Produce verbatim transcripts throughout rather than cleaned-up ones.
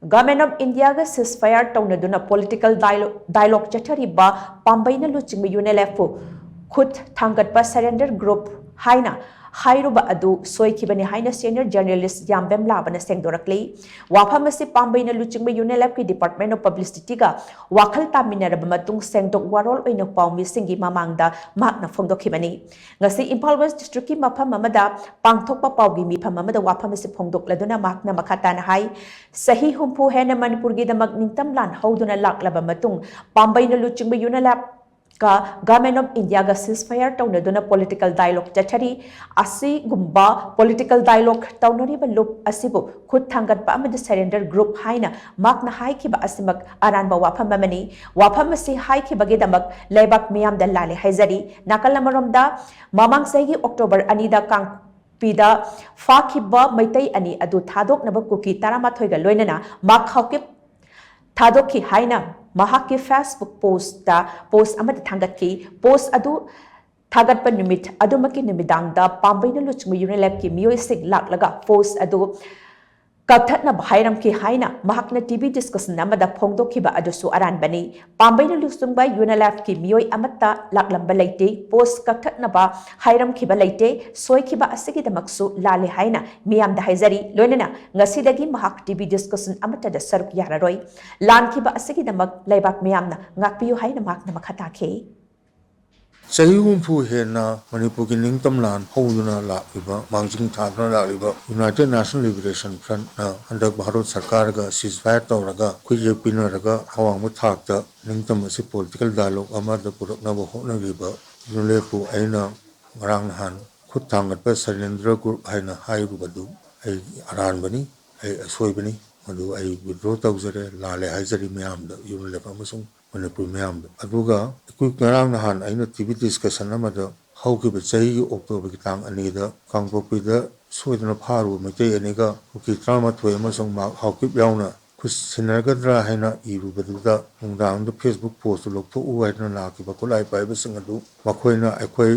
Government of India ꯒ ceasefire ꯇꯧꯅꯗꯨꯅ political dialogue ꯆꯠꯊꯔꯤꯕ ꯄꯥꯝꯕꯩꯅ ꯂꯨꯆꯤꯡꯕ UNLF ꯄꯨ ꯈꯨꯠ ꯊꯥꯡꯒꯠꯄ surrender group ꯍꯥꯏꯅ ꯍꯥꯏꯔꯨꯕ ꯑꯗꯨ ꯁꯣꯏꯈꯤꯕꯅꯤ ꯍꯥꯏꯅ senior journalist ꯌꯥꯝꯕꯦꯝ ꯂꯥꯕꯅ ꯁꯦꯡꯗꯣꯔꯛꯂꯤ꯫ ꯋꯥꯐꯝ ꯑꯁꯤ ꯄꯥꯝꯕꯩꯅ ꯂꯨꯆꯤꯡꯕ UNLF ꯀꯤ Department of Publicity ꯒ ꯋꯥꯈꯜ ꯇꯥꯃꯤꯟꯅꯔꯕ ꯃꯇꯨꯡ ꯁꯦꯡꯗꯣꯛ ꯋꯥꯔꯣꯜ ꯑꯣꯏꯅ ꯄꯥꯎꯃꯤꯁꯤꯡꯒꯤ ꯃꯃꯥꯡꯗ ꯃꯍꯥꯛꯅ ꯐꯣꯡꯗꯣꯛꯈꯤꯕꯅꯤ꯫ ꯉꯁꯤ ꯏꯝꯐꯥꯜ West District ꯀꯤ ꯃꯐꯝ ꯑꯃꯗ ꯄꯥꯡꯊꯣꯛꯄ ꯄꯥꯎꯒꯤ ꯃꯤꯐꯝ ꯑꯃꯗ ꯋꯥꯐꯝ ꯑꯁꯤ ꯐꯣꯡꯗꯣꯛꯂꯗꯨꯅ ꯃꯍꯥꯛꯅ ꯃꯈꯥ ꯇꯥꯅ ꯍꯥꯏ, ꯆꯍꯤ ꯍꯨꯝꯐꯨ ꯍꯦꯟꯅ ꯃꯅꯤꯄꯨꯔꯒꯤꯗꯃꯛ ꯅꯤꯡꯇꯝ ꯂꯥꯟ ꯍꯧꯗꯨꯅ ꯂꯥꯛꯂꯕ ꯃꯇꯨꯡ ꯄꯥꯝꯕꯩꯅ ꯂꯨꯆꯤꯡꯕ UNLF ꯀ Government of India ꯒ ceasefire ꯇꯧꯅꯗꯨꯅ political dialogue ꯆꯠꯊꯔꯤ꯫ ꯑꯁꯤꯒꯨꯝꯕ political dialogue ꯇꯧꯅꯔꯤꯕ ꯂꯨꯞ ꯑꯁꯤꯕꯨ ꯈꯨꯠ ꯊꯥꯡꯒꯠꯄ ꯑꯃꯗꯤ surrender group ꯍꯥꯏꯅ ꯃꯍꯥꯛꯅ ꯍꯥꯏꯈꯤꯕ ꯑꯁꯤꯃꯛ ꯑꯔꯥꯟꯕ ꯋꯥꯐꯝ ꯑꯃꯅꯤ꯫ ꯋꯥꯐꯝ ꯑꯁꯤ ꯍꯥꯏꯈꯤꯕꯒꯤꯗꯃꯛ ꯂꯩꯕꯥꯛ ꯃꯤꯌꯥꯝꯗ ꯂꯥꯜꯂꯦ ꯍꯥꯏꯖꯔꯤ꯫ ꯅꯥꯀꯜ ꯑꯃꯔꯣꯝꯗ, ꯃꯃꯥꯡ ꯆꯍꯤꯒꯤ October ꯑꯅꯤꯗ ꯀꯥꯡ ꯄꯤꯗ ꯐꯥꯈꯤꯕ ꯃꯩꯇꯩ ꯑꯅꯤ ꯑꯗꯨ ꯊꯥꯗꯣꯛꯅꯕ ꯀꯨꯀꯤ ꯇꯔꯥꯃꯥꯊꯣꯏꯒ ꯂꯣꯏꯅꯅ ꯃꯥꯛ ꯍꯥꯎꯀꯤꯞ ꯊꯥꯗꯣꯛꯈꯤ ꯍꯥꯏꯅ ꯃꯍꯥꯛꯀꯤ Facebook post ꯇ post ꯑꯃꯗ ꯊꯥꯡꯒꯠꯈꯤ꯫ Post ꯑꯗꯨ ꯊꯥꯒꯠꯄ ꯅꯨꯃꯤꯠ ꯑꯗꯨꯃꯛꯀꯤ ꯅꯨꯃꯤꯗꯥꯡꯗ ꯄꯥꯝꯕꯩꯅ ꯂꯨꯆꯤꯡꯕ UNLF ꯀꯤ ꯃꯤꯑꯣꯏꯁꯤꯡ ꯂꯥꯛꯂꯒ post ꯑꯗꯨ ꯀꯛꯊꯠꯅꯕ ꯍꯥꯏꯔꯝꯈꯤ ꯍꯥꯏꯅ ꯃꯍꯥꯛꯅ TV discussion ꯑꯃꯗ ꯐꯣꯡꯗꯣꯛꯈꯤꯕ ꯑꯗꯨꯁꯨ ꯑꯔꯥꯟꯕꯅꯤ꯫ ꯄꯥꯝꯕꯩꯅ ꯂꯨꯆꯤꯡꯕ UNLF ꯀꯤ ꯃꯤꯑꯣꯏ ꯑꯃꯠꯇ ꯂꯥꯛꯂꯝꯕ ꯂꯩꯇꯦ꯫ Post ꯀꯛꯊꯠꯅꯕ ꯍꯥꯏꯔꯝꯈꯤꯕ ꯂꯩꯇꯦ꯫ ꯁꯣꯏꯈꯤꯕ ꯑꯁꯤꯒꯤꯗꯃꯛꯁꯨ ꯂꯥꯜꯂꯦ ꯍꯥꯏꯅ ꯃꯤꯌꯥꯝꯗ ꯍꯥꯏꯖꯔꯤ꯫ ꯂꯣꯏꯅꯅ ꯉꯁꯤꯗꯒꯤ ꯃꯍꯥꯛ TV discussion ꯑꯃꯠꯇꯗ ꯁꯔꯨꯛ ꯌꯥꯔꯔꯣꯏ꯫ ꯂꯥꯟꯈꯤꯕ ꯑꯁꯤꯒꯤꯗꯃꯛ ꯂꯩꯕꯥꯛ ꯃꯤꯌꯥꯝꯅ ꯉꯥꯛꯄꯤꯌꯨ ꯍꯥꯏꯅ ꯃꯍꯥꯛꯅ ꯃꯈꯥ ꯇꯥꯈꯤ꯫ ꯆꯍꯤ ꯍꯨꯝꯐꯨ ꯍꯦꯟꯅ ꯃꯅꯤꯄꯨꯔꯒꯤ ꯅꯤꯡꯇꯝ ꯂꯥꯟ ꯍꯧꯗꯨꯅ ꯂꯥꯛꯂꯤꯕ, ꯃꯥꯡꯖꯤꯜ ꯊꯥꯗꯨꯅ ꯂꯥꯛꯂꯤꯕ United National Liberation Front ꯅ ꯍꯟꯗꯛ ꯚꯥꯔꯠ ꯁꯔꯀꯥꯔꯒ ceasefire ꯇꯧꯔꯒ ꯈꯨꯠꯌꯦꯛ ꯄꯤꯅꯔꯒ ꯑꯋꯥꯡꯕ ꯊꯥꯛꯇ ꯅꯤꯡꯇꯝ ꯑꯁꯤ political dialogue ꯑꯃꯗ ꯄꯨꯔꯛꯅꯕ ꯍꯣꯠꯅꯔꯤꯕ UNLF ꯄꯨ ꯑꯩꯅ ꯉꯔꯥꯡ ꯅꯍꯥꯟ ꯈꯨꯠ ꯊꯥꯡꯒꯠꯄ surrender group ꯍꯥꯏꯅ ꯍꯥꯏꯔꯨꯕꯗꯨ ꯑꯩꯒꯤ ꯑꯔꯥꯟꯕꯅꯤ, ꯑꯩ ꯑꯁꯣꯏꯕꯅꯤ꯫ ꯃꯗꯨ ꯑꯩ withdraw ꯇꯧꯖꯔꯦ, ꯂꯥꯜꯂꯦ ꯍꯥꯏꯖꯔꯤ ꯃꯌꯥꯝꯗ, UNLF ꯑꯃꯁꯨꯡ ꯃꯅꯤꯄꯨꯔ ꯃꯌꯥꯝꯗ꯫ ꯑꯗꯨꯒ ꯑꯩꯈꯣꯏ ꯉꯔꯥꯡ ꯅꯍꯥꯟ ꯑꯩꯅ TV discussion ꯑꯃꯗ ꯍꯧꯈꯤꯕ ꯆꯍꯤꯒꯤ October ꯒꯤ ꯇꯥꯡ ꯑꯅꯤꯗ ꯀꯥꯡꯄꯣꯛꯄꯤꯗ ꯁꯣꯏꯗꯅ ꯐꯥꯔꯨꯕ ꯃꯩꯇꯩ ꯑꯅꯤꯒ ꯀꯨꯀꯤ ꯇꯔꯥꯃꯥꯊꯣꯏ ꯑꯃꯁꯨꯡ ꯃꯥꯛ ꯍꯥꯎꯀꯤꯞ ꯌꯥꯎꯅ ꯈꯨꯠ ꯁꯤꯟꯅꯒꯗ꯭ꯔꯥ ꯍꯥꯏꯅ ꯏꯔꯨꯕꯗꯨꯗ ꯅꯨꯡꯗꯥꯡꯗ Facebook post ꯇꯨ ꯂꯧꯊꯣꯛꯎ ꯍꯥꯏꯗꯨꯅ ꯂꯥꯛꯈꯤꯕ ꯈꯨꯠꯂꯥꯏ ꯄꯥꯏꯕꯁꯤꯡ ꯑꯗꯨ ꯃꯈꯣꯏꯅ ꯑꯩꯈꯣꯏ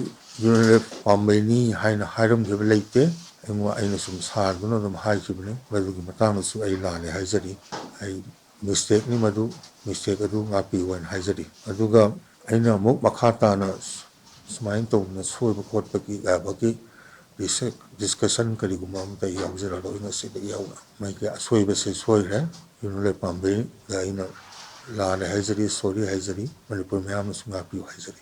UNLF ꯄꯥꯝꯕꯩꯅꯤ ꯍꯥꯏꯅ ꯍꯥꯏꯔꯝꯈꯤꯕ ꯂꯩꯇꯦ꯫ ꯑꯩꯉꯣꯟ-, ꯑꯩꯅ ꯁꯨꯝ ꯁꯥꯔꯗꯨꯅ ꯑꯗꯨꯝ ꯍꯥꯏꯈꯤꯕꯅꯤ꯫ ꯃꯗꯨꯒꯤ ꯃꯇꯥꯡꯗꯁꯨ ꯑꯩ ꯂꯥꯜꯂꯦ ꯍꯥꯏꯖꯔꯤ꯫ ꯑꯩ mistakeꯅꯤ ꯃꯗꯨ, mistake ꯑꯗꯨ ꯉꯥꯛꯄꯤꯌꯨ ꯍꯥꯏꯅ ꯍꯥꯏꯖꯔꯤ꯫ ꯑꯗꯨꯒ ꯑꯩꯅ ꯑꯃꯨꯛ ꯃꯈꯥ ꯇꯥꯅ ꯁꯨꯃꯥꯏꯅ ꯇꯧꯗꯅ ꯁꯣꯏꯕ ꯈꯣꯠꯄꯒꯤ ꯌꯥꯕꯒꯤ ꯗꯤꯁ-, discussion ꯀꯔꯤꯒꯨꯝꯕ ꯑꯃꯇ ꯌꯥꯎꯖꯔꯔꯣꯏ ꯉꯁꯤꯗꯒꯤ ꯍꯧꯅ꯫ ꯃꯥꯒꯤ ꯑꯁꯣꯏꯕꯁꯦ ꯁꯣꯏꯈ꯭ꯔꯦ꯫ ꯏꯔꯣꯜ ꯂꯩꯄꯥꯝꯕꯩꯗ ꯑꯩꯅ ꯂꯥꯜꯂꯦ ꯍꯥꯏꯖꯔꯤ, sorry ꯍꯥꯏꯖꯔꯤ꯫ ꯃꯅꯤꯄꯨꯔ ꯃꯌꯥꯝꯅꯁꯨ ꯉꯥꯛꯄꯤꯌꯨ ꯍꯥꯏꯖꯔꯤ꯫